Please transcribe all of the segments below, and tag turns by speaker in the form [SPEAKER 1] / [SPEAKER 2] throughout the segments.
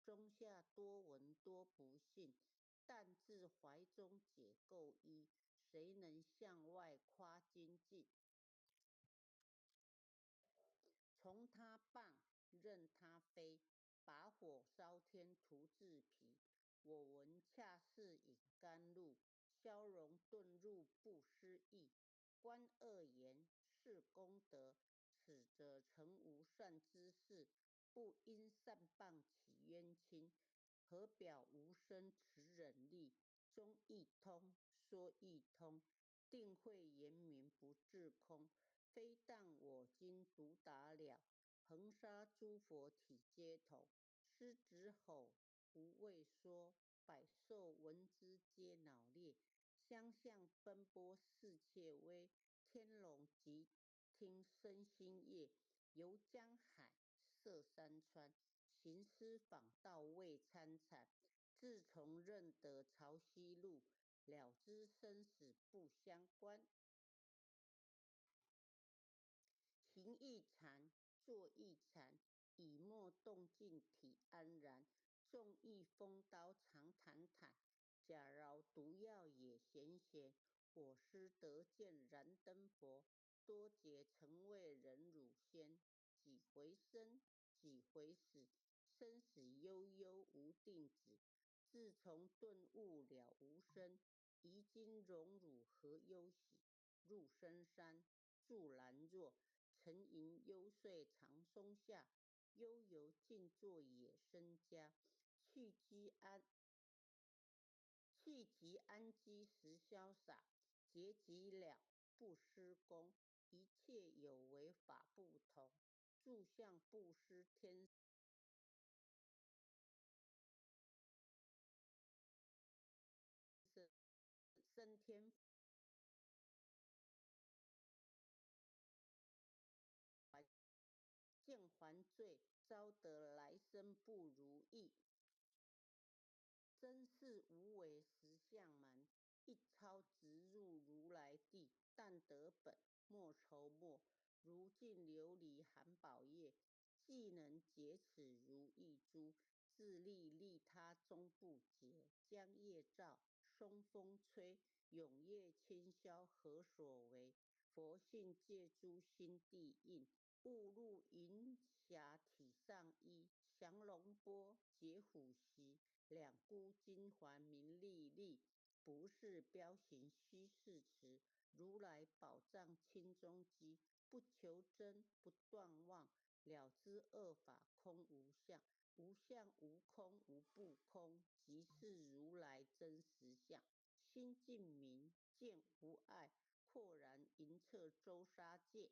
[SPEAKER 1] 中下多闻多不信，但自怀中解垢衣，谁能向外夸精进？从他谤，任他非，把火烧天徒自疲。我闻恰似饮甘露，消融顿入不思议。观恶言是功德，此则成无善知识。不因善谤起冤亲，何表无生此忍力？宗亦通，说亦通，定慧严明不自空。非但我今独达了，恒沙诸佛体皆同。狮子吼，无畏说，百兽闻之皆恼裂。相向奔波似窃威，天龙即听生心业。游江海，涉山川，行师访道未参禅。自从认得曹溪路，了知生死不相关。行亦禅，坐亦禅，已没动静体安然。纵意风刀长坦坦，假饶毒药也咸咸。我师得见燃灯佛，多劫曾为忍辱仙。几回生，几回死，生死悠悠无定止。自从顿悟了无生，移今荣辱何忧喜？入深山，住兰若，沉吟幽邃长松下，悠游静坐野僧家。去即安居实潇洒，结即了不施功，一切有为法不同，住相布施天生天境还罪，招得来生不如意。真是无为实相门，一超直入如来地。但得本，莫愁末。如净琉璃含宝液，既能解此如意珠，自利利他终不竭。将夜照，松风吹，永夜清宵何所为？佛性借诸心地印，误入银霞体上衣。降龙波，解虎席，两孤金环明丽丽，不是标行须是持。如来宝藏清中机，不求真，不断妄，了知二法空无相，无相无空无不空，即是如来真实相。心净明见无碍，豁然莹彻周沙界。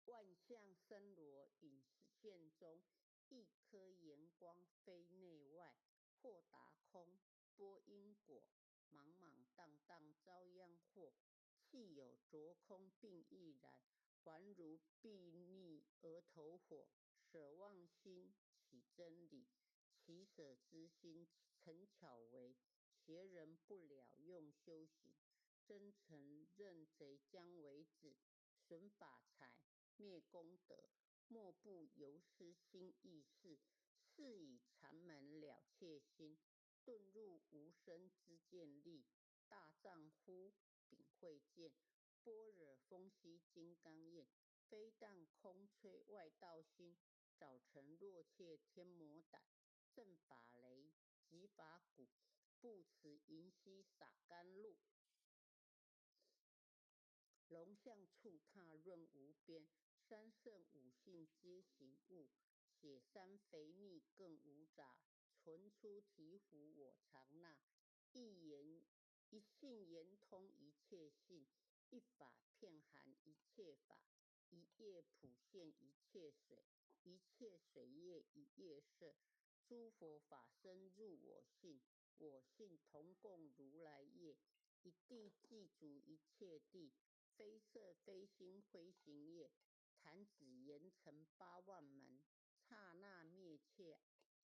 [SPEAKER 1] 万象森罗隐现中，一颗圆光非内外。豁达空，拨因果，莽莽荡荡遭殃祸。弃有着空并亦然，还如睥睨额头火。舍妄心起真理，取舍之心诚巧为。邪人不了用修行，真诚认贼将为子。损法财，灭功德，莫不由斯心意识。是以禅门了切心，顿入无生之见力。大丈夫秉慧见，般若风息金刚焰。非但空摧外道心，早晨若怯天魔胆。震法雷，击法鼓，不辞银溪洒甘露。龙象触踏润无边，三圣五性皆行悟。雪山肥腻更无杂，纯出醍醐我常纳。一言一性圆通一切性，一法遍含一切法，一叶普现一切水，一切水叶一叶色。诸佛法身入我性，我性同共如来业。一地具足一切地，非色非心非行业。弹指圆成8万门，刹那灭却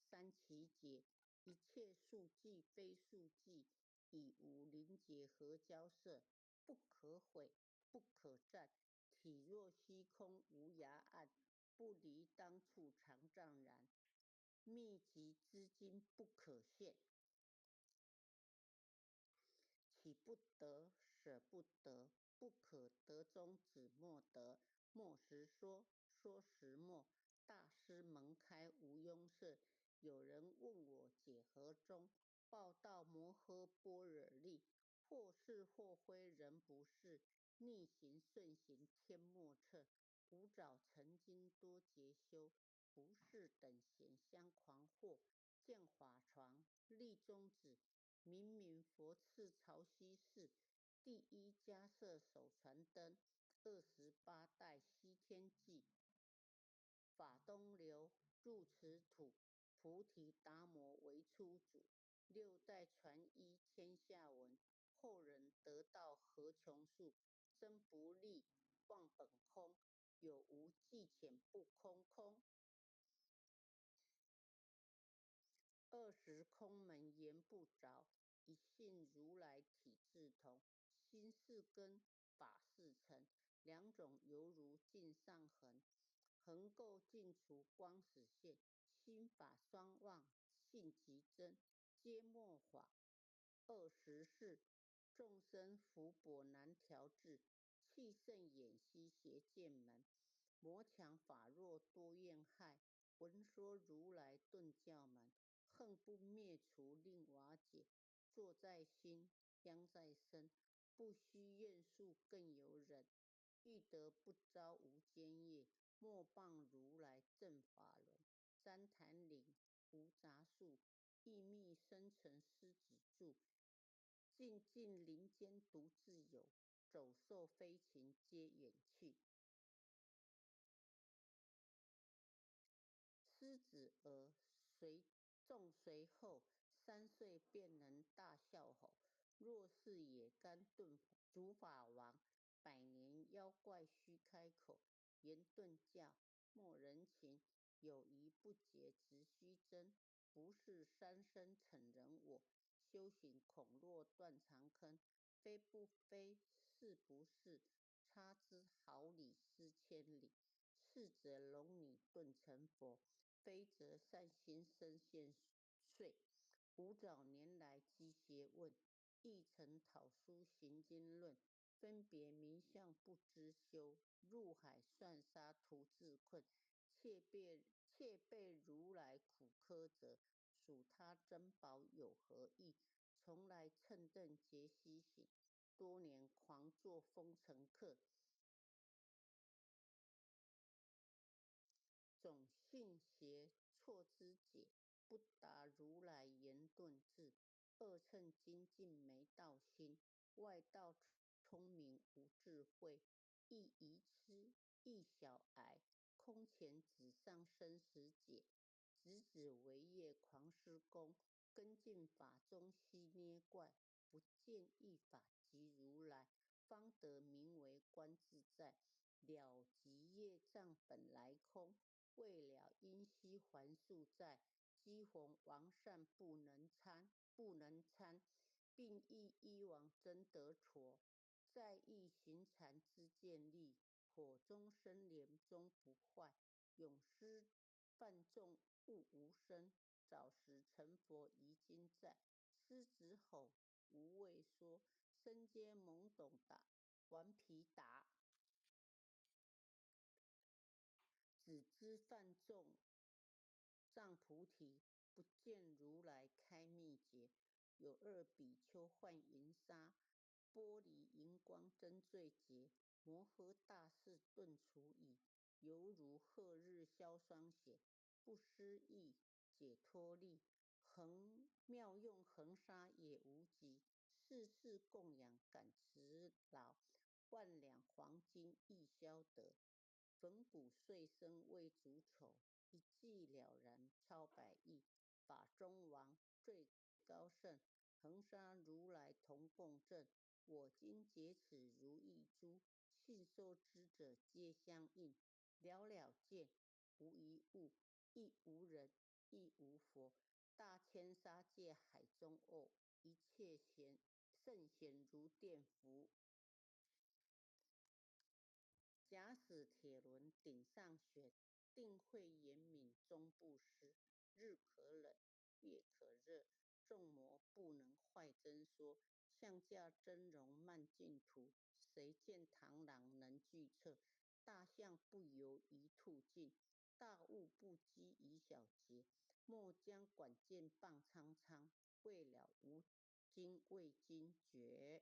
[SPEAKER 1] 三期劫。一切数计非数计，以无灵劫何交涉？不可毁，不可占。体若虚空无涯岸，不离当处常湛然。密集资金不可现。取不得，舍不得，不可得中止莫得。莫时说，说时莫。大师门开无庸舍。有人问我解何宗？报道摩诃般若力。或是或非人不是，逆行顺行天莫测。吾早曾经多劫修，不是等闲相诳惑。见法床，立宗旨，明明佛赐曹溪寺，第一迦叶手传灯，28代西天记，法东流入此土，菩提达摩为初祖，六代传衣天下闻。后人得道何穷数，真不立，妄本空，有无俱遣不空空。二十空门言不着，一性如来体自同。心是根，法是尘，两种犹如镜上痕。横垢尽除光始现，心法双忘性即真，皆末法二十四。众生福薄难调治，气盛眼虚邪见门，魔强法弱多怨害。闻说如来顿教门，恨不灭除令瓦解。坐在心，殃在身，不须怨恕更由人。欲得不遭无间业，莫谤如来正法轮。旃檀林无杂树，异密深沉狮子住。静静林间独自有，走兽飞禽皆远去。狮子儿随众随后，3岁便能大笑吼。若是野干顿主法王，百年妖怪须开口。言顿教，莫人情，有疑不解直须真。不是三生逞人我，修行恐落断肠坑。非不非，是不是，差之毫厘失千里。是则龙女顿成佛，非则善心生现碎。吾早年来积学问，亦曾讨书行经论，分别名相不知修。入海算沙徒自困，窃被如来苦苛责，数他珍宝有何益？从来蹭蹬皆虚行，多年狂作风尘客。种性邪错知解，不达如来圆顿智。二乘精进没道心，外道聪明无智慧。亦愚痴亦小癌，空前纸上生死解。执子为业狂施功，根进法中悉捏怪。不见一法即如来，方得名为观自在。了即业障本来空，未了因须还宿债。机逢王善不能参，不能参，并欲医王真得挫。在欲行禅知见力，火中生莲终不坏。永思犯众悟无生，早时成佛于今在。狮子吼，无畏说，身皆懵懂达，顽皮达。只知犯众障菩提，不见如来开密诀。有二比丘浣银沙，玻璃银光真最洁。摩诃大士顿除疑，犹如褐日消霜雪。不思议解脱力，恒妙用恒沙也无极。世世供养感辞劳，万两黄金亦消得。粉骨碎身未足愁，一句了然超百亿。法中王最高圣，恒沙如来同共证。我今解此如意珠，信受之者皆相应。了了见，无一物，亦无人，亦无佛。大千沙界海中沤，一切贤圣贤如电符。假使铁轮顶上悬，定慧严敏终不失。日可冷，月可熱，眾魔不能壞真說。相駕真容漫淨土，誰見螳螂能懼策？大象不游於兔徑，大物不拘於小節。莫將管見傍蒼蒼，未了無驚未驚覺。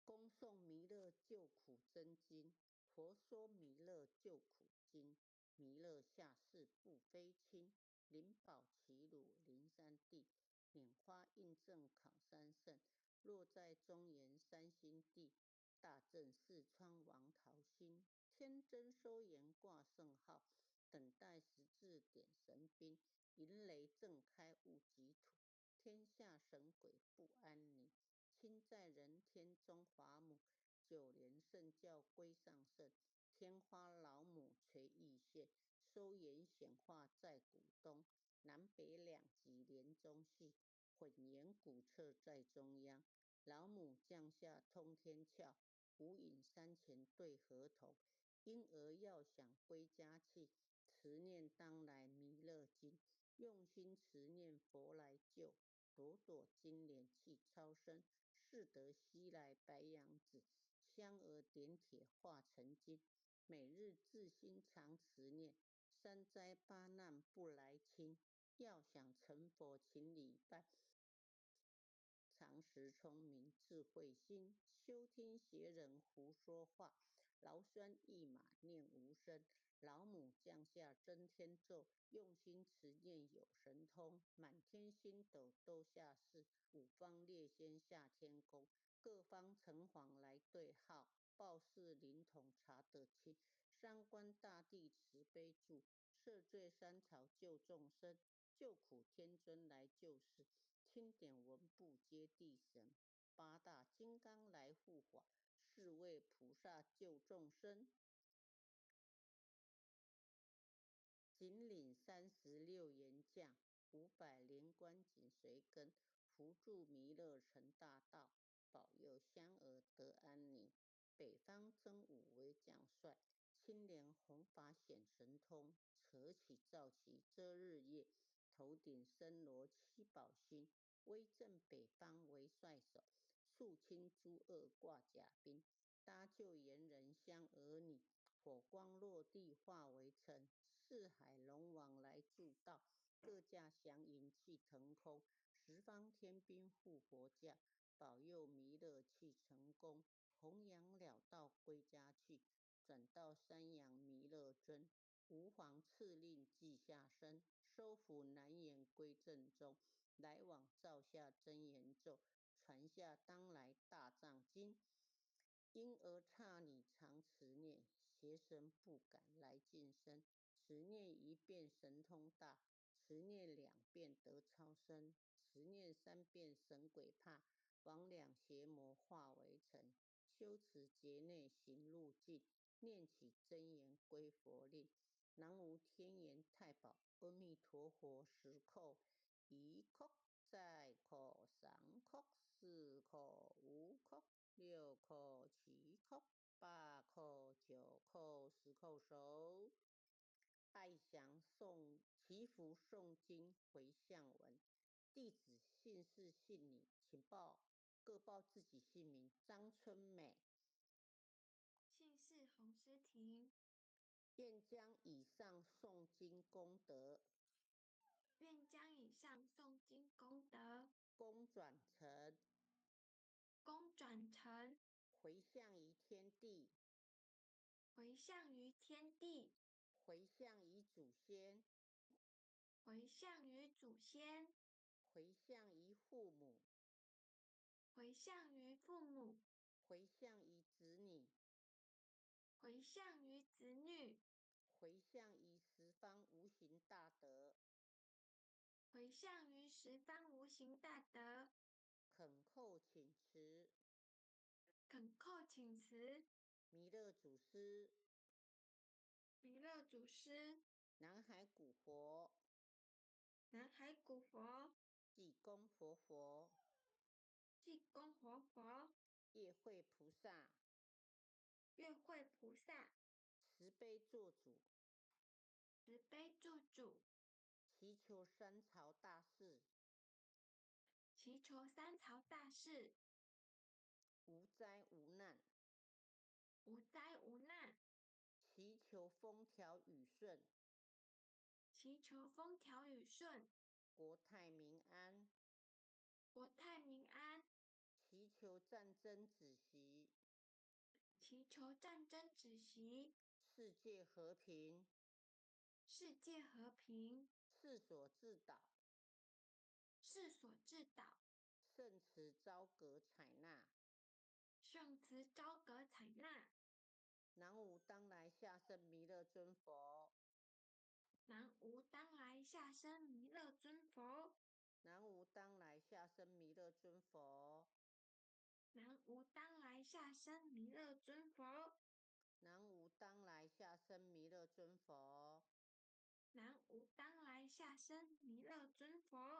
[SPEAKER 1] 恭誦彌勒救苦真經，佛說彌勒救苦經。彌勒下世不非親，靈寶齊魯靈山地，拈花印證考山聖。落在中原三星地，大正四川王桃心。天真收言掛聖號，等待時至點神兵。淫雷震開戊己土，天下神鬼不安寧。親在人天中華母，九蓮聖教歸上聖。天花老母垂玉線，收言顯化在古東。南北兩極連中系，混元古冊在中央。老母降下通天竅，無影山前對河童。嬰兒要想歸家去，持念當來彌勒經。用心持念佛來救，朵朵金蓮氣超升。誓得西來白羊子，香兒點鐵化成金。每日自心常持念，三災八難不來侵。要想成佛勤禮拜，常時聰明智慧心。休聽邪人胡說話，勞酸一馬念無聲。老母降下真天咒，用心持念有神通。滿天星斗都下世，五方列仙下天宮。各方城隍來對號，報事靈童查得清。三官大帝慈悲助，赦罪三朝救眾生。救苦天尊來救世，欽點文部揭諦神。八大金剛來護法，四位菩薩救眾生。錦領36員將，500靈官緊隨跟，扶助彌勒成大道，保佑香兒得安寧。北方真武為將帥，青蓮弘法顯神通，扯起皂旗遮日月，頭頂森羅七寶星，威震北方為帥首，肅清諸惡掛甲兵，搭救猿人香兒女，火光落地化為塵。四海龍王來助道，各駕祥雲氣騰空。十方天兵護佛駕，保佑彌勒去成功。弘揚了道歸家去，轉到山陽彌勒尊。吾皇敕令記下身，收服南阎歸正宗。來往造下真言咒，傳下當來大藏經。嬰兒剎女常持念，邪神不敢來近身。持念一遍神通大，持念兩遍得超生，持念三遍神鬼怕，魍魎邪魔化為塵。修持劫內行路徑，念起真言歸佛令。南無天元太保阿彌陀佛十叩，一叩再叩，三叩，四叩，五叩，六叩，七叩，八叩，九叩，十叩首。愛詳誦祈福誦經迴向文，弟子姓氏姓名，請報各報自己姓名。張春美，
[SPEAKER 2] 姓氏洪詩婷。
[SPEAKER 1] 願將以上誦經功德，
[SPEAKER 2] 願將以上誦經功德，
[SPEAKER 1] 功轉成，
[SPEAKER 2] 功轉成，
[SPEAKER 1] 迴向於天地，
[SPEAKER 2] 迴向於天地，
[SPEAKER 1] 迴向於祖先，
[SPEAKER 2] 迴向於祖先，
[SPEAKER 1] 迴向於父母，
[SPEAKER 2] 迴向於父母，
[SPEAKER 1] 迴向於子女，
[SPEAKER 2] 迴向於子女，
[SPEAKER 1] 迴向於十方無形大德，
[SPEAKER 2] 迴向於十方無形大德。
[SPEAKER 1] 懇叩請辭，
[SPEAKER 2] 懇叩請辭。
[SPEAKER 1] 彌勒祖師，
[SPEAKER 2] 彌勒祖師，
[SPEAKER 1] 南海古佛，
[SPEAKER 2] 南海古佛，
[SPEAKER 1] 濟公活佛，
[SPEAKER 2] 濟公活佛，
[SPEAKER 1] 月慧菩薩，
[SPEAKER 2] 月慧菩薩，
[SPEAKER 1] 慈悲作主，
[SPEAKER 2] 慈悲怙主，
[SPEAKER 1] 祈求三朝大士，
[SPEAKER 2] 祈求三朝大士，
[SPEAKER 1] 無災無難，
[SPEAKER 2] 無災無難，
[SPEAKER 1] 祈求風調雨順，
[SPEAKER 2] 祈求風調雨順，
[SPEAKER 1] 國泰民安，
[SPEAKER 2] 國泰民安，
[SPEAKER 1] 祈求戰爭止息，
[SPEAKER 2] 祈求戰爭止息，
[SPEAKER 1] 世界和平，
[SPEAKER 2] 世界和平，
[SPEAKER 1] 赤所智導，
[SPEAKER 2] 世所智導，
[SPEAKER 1] 聖慈昭閣採納，
[SPEAKER 2] 聖慈昭閣採納。
[SPEAKER 1] 南無當來下生彌勒尊佛，
[SPEAKER 2] 南無當來下生彌勒尊佛，
[SPEAKER 1] 南無當來下生彌勒尊佛，
[SPEAKER 2] 南無當來下生彌勒尊佛，
[SPEAKER 1] 南無當來下生彌勒尊佛，
[SPEAKER 2] 南無當來下生彌勒尊佛。